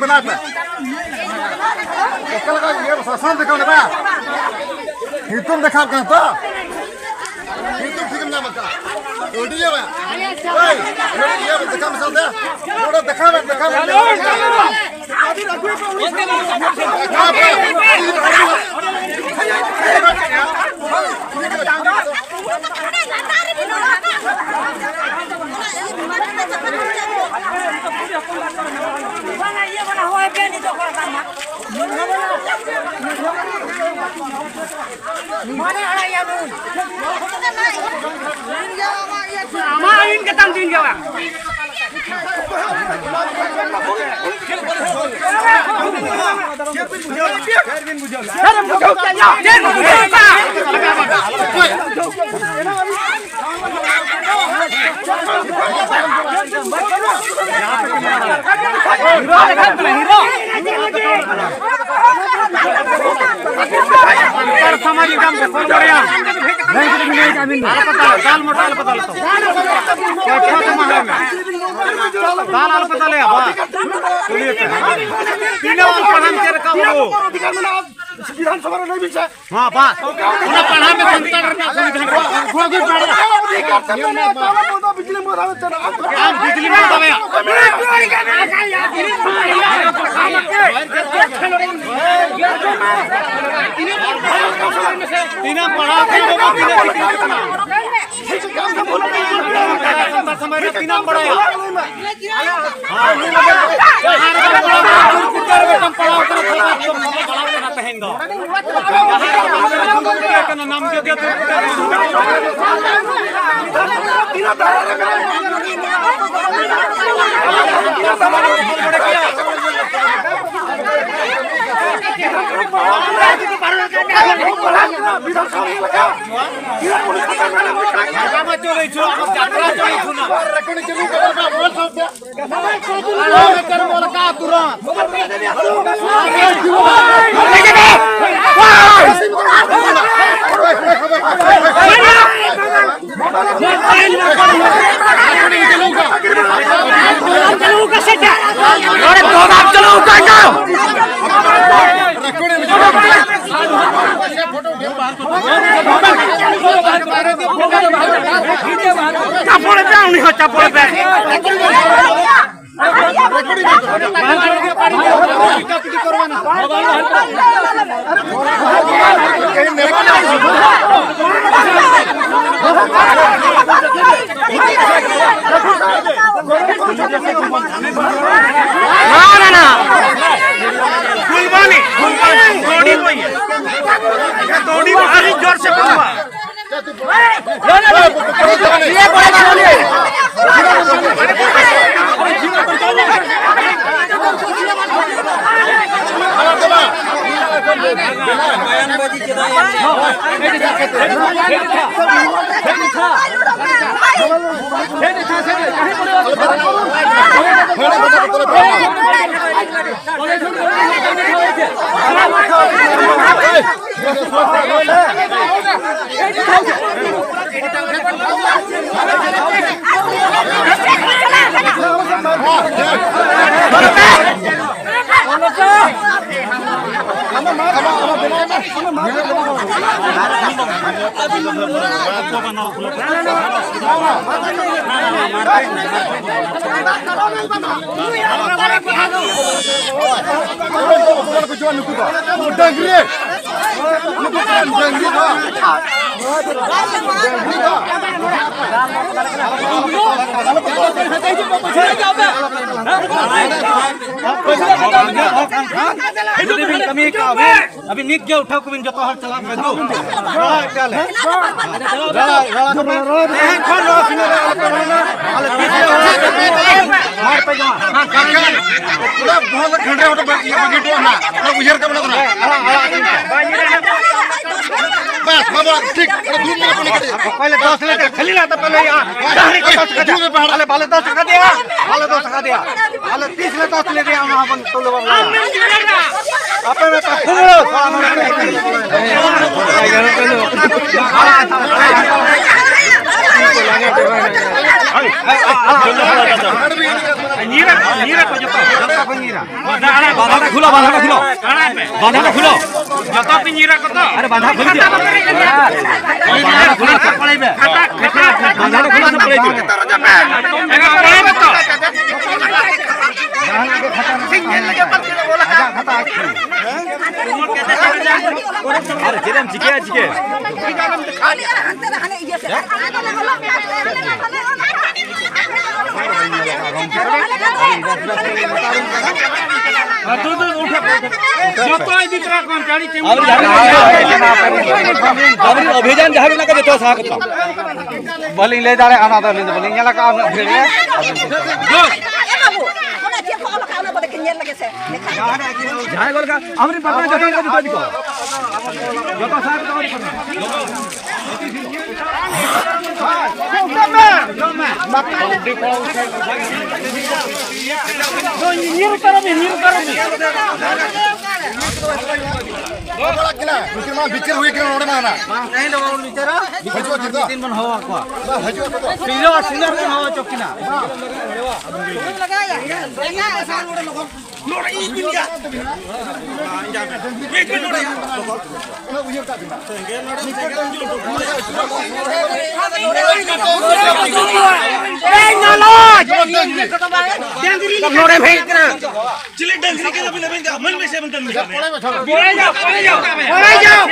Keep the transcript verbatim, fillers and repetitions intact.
ᱵᱮᱱᱟᱣ ᱯᱮ᱾ ᱚᱠᱟ ᱞᱮᱠᱟ ᱤᱭᱟᱹ ᱥᱟᱥᱚᱱ ᱫᱮᱠᱷᱟᱣ ᱞᱮᱫᱟ? ᱧᱩᱛᱩᱢ ᱫᱮᱠᱷᱟᱣ ᱠᱟᱱᱟ ᱛᱚ? ᱧᱩᱛᱩᱢ ᱴᱷᱤᱠᱮᱢ ᱧᱟᱢ ᱟᱠᱟᱫᱟ? ᱟᱹᱰᱤ ᱤᱭᱟᱹ ᱵᱮᱱ᱾ ᱮᱭ, ᱤᱭᱟᱹ ᱵᱮᱱ ᱫᱮᱠᱷᱟᱣ ᱢᱮᱥᱮ ᱚᱸᱰᱮ᱾ ᱱᱚᱰᱮ ᱫᱮᱠᱷᱟᱣ ᱵᱮᱱ, ᱫᱮᱠᱷᱟᱣ ᱵᱮᱱ᱾ ᱫᱮᱠᱷᱟᱣ ᱵᱮᱱ᱾ ᱵᱟᱝᱟ, ᱤᱭᱟᱹ ᱵᱟᱞᱟ ᱦᱚᱦᱚᱭ ᱯᱮ, ᱱᱤᱛᱚᱜ ᱠᱚ ᱨᱟᱠᱟᱵ ᱱᱟ᱾ ᱢᱟᱱᱮ ᱟᱲᱟᱜ ᱭᱟ ᱵᱚᱱ᱾ ᱟᱢᱟᱜ ᱟᱹᱭᱤᱱ ᱠᱟᱛᱟᱢ ᱫᱤᱱ ᱜᱮ ᱵᱟᱝ᱾ ᱥᱟᱱᱛᱟᱲ ᱥᱚᱢᱟᱡᱽ ᱮᱠᱫᱚᱢ ᱵᱮᱥᱚᱱ ᱵᱟᱲᱟᱭᱟ᱾ ᱟᱞᱯᱟ ᱫᱟᱞ, ᱫᱟᱞ ᱢᱚᱴᱟ ᱟᱞᱯᱟ ᱫᱟᱞ ᱛᱚ᱾ ᱠᱚᱴᱷᱟ ᱛᱮ ᱢᱟ ᱦᱮᱸ ᱢᱮ᱾ ᱫᱟᱞ ᱟᱞᱯᱟ ᱫᱟᱞᱮᱭᱟ, ᱵᱟᱥ᱾ ᱛᱤᱱᱟᱹᱜ ᱚᱞ ᱯᱟᱲᱦᱟᱣ ᱪᱮᱫ ᱞᱮᱠᱟ ᱵᱟᱹᱵᱩ? ᱵᱤᱫᱷᱟᱱ ᱥᱚᱵᱷᱟ ᱨᱮ ᱞᱟᱹᱭ ᱵᱤᱱ ᱥᱮ᱾ ᱦᱮᱸ, ᱵᱟᱥ᱾ ᱚᱱᱟ ᱯᱟᱲᱦᱟᱣ ᱢᱮ, ᱥᱟᱱᱛᱟᱲ ᱨᱮᱱᱟᱜ ᱥᱚᱝᱵᱤᱫᱷᱟᱱ ᱠᱚ᱾ ᱚᱫᱷᱤᱠᱟᱨ ᱪᱮᱫ ᱞᱮᱠᱟ? ᱵᱤᱡᱽᱞᱤ ᱢᱟ ᱫᱟᱲᱮᱭᱟᱜ᱾ ᱟᱢ ᱵᱤᱡᱽᱞᱤ ᱢᱟ ᱫᱟᱲᱮᱭᱟᱜ᱾ ᱛᱤᱱᱟᱹᱜ ᱯᱟᱲᱦᱟᱣ ᱠᱟᱱᱟ ᱵᱟᱹᱵᱩ, ᱛᱤᱱᱟᱹᱜ ᱥᱤᱠᱷᱱᱟᱹᱛ ᱠᱟᱱᱟ? ᱥᱟᱱᱛᱟᱲ ᱥᱚᱢᱟᱡᱽ ᱨᱮ ᱛᱤᱱᱟᱹᱜ ᱮᱢ ᱵᱟᱲᱟᱭᱟ? ᱡᱟᱦᱟᱸ ᱨᱮ ᱵᱟᱝ ᱯᱟᱲᱦᱟᱣ ᱠᱟᱱᱟ, ᱛᱟᱦᱞᱮ ᱟᱢ ᱫᱚ ᱵᱟᱢ ᱯᱟᱲᱦᱟᱣ ᱞᱮᱱᱟ ᱛᱮᱦᱮᱧ ᱫᱚ᱾ ᱡᱟᱦᱟᱸ ᱨᱮ ᱵᱟᱝ ᱯᱟᱲᱦᱟᱣ ᱠᱟᱱᱟ, ᱱᱟᱢ ᱡᱳᱜᱽᱭᱚ ᱫᱩᱨ ᱠᱚ ᱛᱮ ᱵᱟᱝ ᱯᱟᱲᱦᱟᱣ ᱠᱟᱱᱟ᱾ ᱵᱤᱫᱷᱟᱱ ᱥᱚᱵᱷᱟ ᱞᱮᱠᱟ᱾ ᱦᱟᱸᱜᱟᱢᱟ ᱪᱚᱞᱮ ᱪᱷᱩ, ᱟᱢᱟᱜ ᱡᱟᱛᱨᱟ ᱪᱚᱞᱮ ᱪᱷᱩ ᱱᱟ᱾ ᱟᱨ ᱪᱟᱹᱞᱩ ᱠᱟᱛᱮ ᱵᱚᱞ ᱠᱟ ᱛᱩᱨᱟᱱᱛ᱾ ᱱᱚᱰᱮ ᱫᱚ ᱵᱟᱢ ᱪᱟᱹᱞᱩ ᱪᱟᱯᱚᱞ ᱯᱮ᱾ ᱱᱟ, ᱱᱟ, ᱱᱟ᱾ ᱜᱩᱞᱵᱟᱱᱤ, ᱜᱩᱞᱵᱟᱱᱤ, ᱛᱳᱲᱤ ᱵᱚᱭ᱾ ᱛᱳᱲᱤ ᱵᱚᱭ, ᱟᱹᱰᱤ ᱡᱳᱨ ᱥᱮ ᱜᱩᱞᱵᱟ᱾ ᱰᱟᱹᱝᱨᱤ, ᱰᱟᱹᱝᱨᱤ ᱫᱚ, ᱰᱟᱹᱝᱨᱤ ᱫᱚ᱾ ᱡᱩᱫᱤ ᱵᱤᱱ ᱠᱟᱹᱢᱤ ᱠᱟᱜᱼᱟ ᱵᱤᱱ, ᱟᱹᱵᱤᱱ ᱱᱤᱛ ᱜᱮ ᱩᱴᱷᱟᱹᱣ ᱠᱚᱵᱤᱱ ᱡᱚᱛᱚ ᱦᱚᱲ ᱪᱟᱞᱟᱜ ᱯᱮ, ᱫᱩ᱾ ᱨᱚᱲ ᱦᱚᱪᱚ ᱟᱞᱮ᱾ ᱨᱚᱲ, ᱨᱚᱲ ᱠᱚᱯᱮ᱾ ᱛᱮᱦᱮᱧ ᱠᱷᱚᱱ ᱱᱚᱣᱟ ᱥᱤᱢᱟᱹ ᱨᱮ ᱟᱞᱚ ᱯᱮ ᱨᱚᱲᱟ᱾ ᱟᱞᱮ ᱛᱤᱥ ᱞᱮ ᱦᱚᱦᱚ ᱟᱯᱮ ᱠᱟᱱᱟ? ᱢᱟᱨ ᱯᱮ ᱡᱚᱢᱟ᱾ ᱯᱩᱨᱟᱹ ᱵᱚᱦᱚᱜ ᱨᱮ ᱠᱷᱟᱹᱱᱰᱨᱟᱹ ᱦᱚᱴᱚ ᱵᱟᱹᱜᱤ ᱦᱚᱴᱚ ᱟᱢᱟ᱾ ᱚᱱᱟ ᱩᱭᱦᱟᱹᱨ ᱠᱟᱜ ᱢᱮ ᱚᱱᱟ᱾ ᱟᱲᱟᱜ, ᱟᱲᱟᱜ, ᱟᱲᱟᱜ᱾ ᱵᱟᱥ, ᱵᱟᱵᱟ, ᱴᱷᱤᱠ᱾ ᱚᱱᱟ ᱫᱩ ᱢᱤᱱᱤᱴ ᱯᱚᱨᱮ ᱠᱟᱹᱴᱤᱡ᱾ ᱚᱠᱚᱭ ᱞᱮ ᱫᱚᱥ ᱞᱮ ᱠᱷᱟᱹᱞᱤ ᱞᱟᱦᱟ ᱛᱟᱯᱮ ᱞᱟᱹᱭᱟ᱾ ᱰᱟᱹᱝᱨᱤ ᱠᱚ ᱫᱚᱥ ᱠᱟᱫᱮᱭᱟ᱾ ᱟᱞᱮ ᱵᱟᱞᱮ ᱫᱚᱥ ᱠᱟᱫᱮᱭᱟ᱾ ᱵᱟᱞᱮ ᱫᱚᱥ ᱠᱟᱫᱮᱭᱟ᱾ ᱟᱞᱮ ᱛᱤᱥ ᱞᱮ ᱫᱚᱥ ᱞᱮᱫᱮᱭᱟ, ᱚᱱᱟ ᱦᱚᱸᱵᱚᱱ ᱛᱩᱞᱟᱹ ᱵᱟᱵᱚᱱ ᱞᱟᱹᱭᱟ᱾ ᱟᱯᱮ ᱢᱤᱫᱴᱟᱝ ᱠᱩᱢᱲᱟᱹ, ᱥᱟᱞᱟ ᱢᱚᱱᱮ ᱯᱮ᱾ ᱧᱤᱨᱟ, ᱧᱤᱨᱟ ᱠᱚ ᱡᱚᱛᱚ᱾ ᱡᱚᱛᱚ ᱠᱚ ᱧᱤᱨᱟ᱾ ᱵᱟᱸᱫᱷᱟ ᱠᱷᱩᱞᱟᱹ, ᱵᱟᱸᱫᱷᱟ ᱠᱷᱩᱞᱟᱹ᱾ ᱟᱲᱟᱜ ᱯᱮ᱾ ᱵᱟᱸᱫᱷᱟ ᱠᱷᱩᱞᱟᱹ᱾ ᱡᱚᱛᱚ ᱯᱮ ᱧᱤᱨᱟ ᱠᱚ ᱛᱚ᱾ ᱟᱨᱮ ᱵᱟᱸᱫᱷᱟ ᱠᱷᱩᱞᱟᱹ ᱫᱤᱭᱟ᱾ ᱵᱟᱸᱫᱷᱟ ᱠᱷᱩᱞᱟᱹ ᱫᱤᱭᱟ᱾ ᱵᱟᱸᱫᱷᱟ ᱠᱷᱩᱞᱟᱹ ᱫᱤᱭᱟ᱾ ᱟᱨ ᱪᱮᱫ ᱮᱢ ᱪᱤᱠᱟᱹᱭᱟ, ᱪᱤᱠᱟᱹ? ᱟᱹᱛᱩ ᱫᱚ ᱩᱴᱷᱟᱹ, ᱡᱚᱛᱚ ᱤᱫᱤ ᱛᱚᱨᱟ ᱠᱚᱢ, ᱪᱟᱹᱲᱤ ᱪᱮᱢ᱾ ᱟᱵᱚᱨᱮᱱ ᱚᱵᱷᱤᱡᱟᱱ ᱡᱟᱦᱟᱸ ᱢᱮᱱᱟᱜ ᱠᱚᱣᱟ, ᱡᱚᱛᱚ ᱥᱟᱦᱟ ᱠᱚᱯᱮ᱾ ᱵᱟᱹᱞᱤᱧ ᱞᱟᱹᱭ ᱫᱟᱲᱮᱭᱟᱜᱼᱟ, ᱚᱱᱟ ᱫᱚ ᱟᱹᱞᱤᱧ ᱫᱚ ᱵᱟᱹᱞᱤᱧ ᱧᱮᱞ ᱟᱠᱟᱫᱼᱟ ᱩᱱᱟᱹᱜ ᱵᱷᱤᱲ ᱨᱮ᱾ ᱮ ᱵᱟᱹᱵᱩ, ᱚᱱᱟ ᱪᱮᱫ ᱠᱚ ᱚᱞ ᱟᱠᱟᱫᱼᱟ, ᱚᱱᱟ ᱵᱚᱞᱮ ᱠᱤᱱ ᱧᱮᱞ ᱞᱮᱜᱮ ᱥᱮ᱾ ᱡᱟᱦᱟᱸᱭ ᱜᱚᱞ ᱠᱟᱜ, ᱟᱢᱨᱤᱱ ᱯᱟᱛᱟ ᱡᱚᱛᱚ ᱠᱚ ᱡᱩᱛᱟᱹ ᱫᱤᱠᱚ᱾ ᱡᱚᱛᱚ ᱥᱟᱦᱟ ᱠᱚ ᱫᱚᱦᱚ ᱫᱤᱠᱚ᱾ ᱧᱤᱨ ᱩᱛᱟᱹᱨᱚᱜ ᱵᱤᱱ, ᱧᱤᱨ ᱩᱛᱟᱹᱨᱚᱜ ᱵᱤᱱ᱾ ᱱᱩᱠᱤᱱ ᱢᱟ ᱵᱤᱪᱟᱹᱨ ᱦᱩᱭ ᱠᱟᱱᱟ ᱱᱚᱰᱮ ᱢᱟ ᱦᱟᱱᱟ᱾ ᱵᱟᱝ, ᱛᱮᱦᱮᱧ ᱫᱚ ᱵᱟᱵᱚᱱ ᱵᱤᱪᱟᱹᱨᱟ᱾ ᱦᱤᱡᱩᱜ ᱟᱹᱠᱤᱱ ᱛᱚ᱾ ᱫᱤᱱ ᱵᱚᱱ ᱦᱚᱦᱚ ᱟᱠᱚᱣᱟ᱾ ᱵᱟᱝ, ᱦᱤᱡᱩᱜ ᱟᱠᱚ ᱛᱚ᱾ ᱥᱤᱞᱟᱹ, ᱥᱤᱞᱟᱹ ᱵᱚᱱ ᱦᱚᱦᱚ ᱦᱚᱪᱚ ᱠᱤᱱᱟ᱾ ᱱᱚᱰᱮ ᱤᱧ ᱵᱤᱱ ᱜᱮᱭᱟ᱾ ᱱᱚᱰᱮ ᱤᱧ ᱵᱤᱱ ᱜᱮᱭᱟ᱾ ᱱᱚᱰᱮ ᱦᱮᱡ ᱠᱟᱱᱟ᱾ ᱪᱤᱞᱤ ᱰᱟᱝᱨᱤ ᱠᱟᱱᱟ ᱵᱤᱱ ᱟᱵᱤᱱ ᱫᱚ? ᱢᱟᱹᱱᱢᱤ ᱥᱮ ᱵᱤᱱ ᱰᱟᱝᱨᱤ ᱠᱟᱱᱟ? ᱯᱚᱲᱮ ᱡᱟᱣ, ᱯᱚᱲᱮ ᱡᱟᱣ᱾ ᱯᱚᱲᱮ ᱡᱟᱣ᱾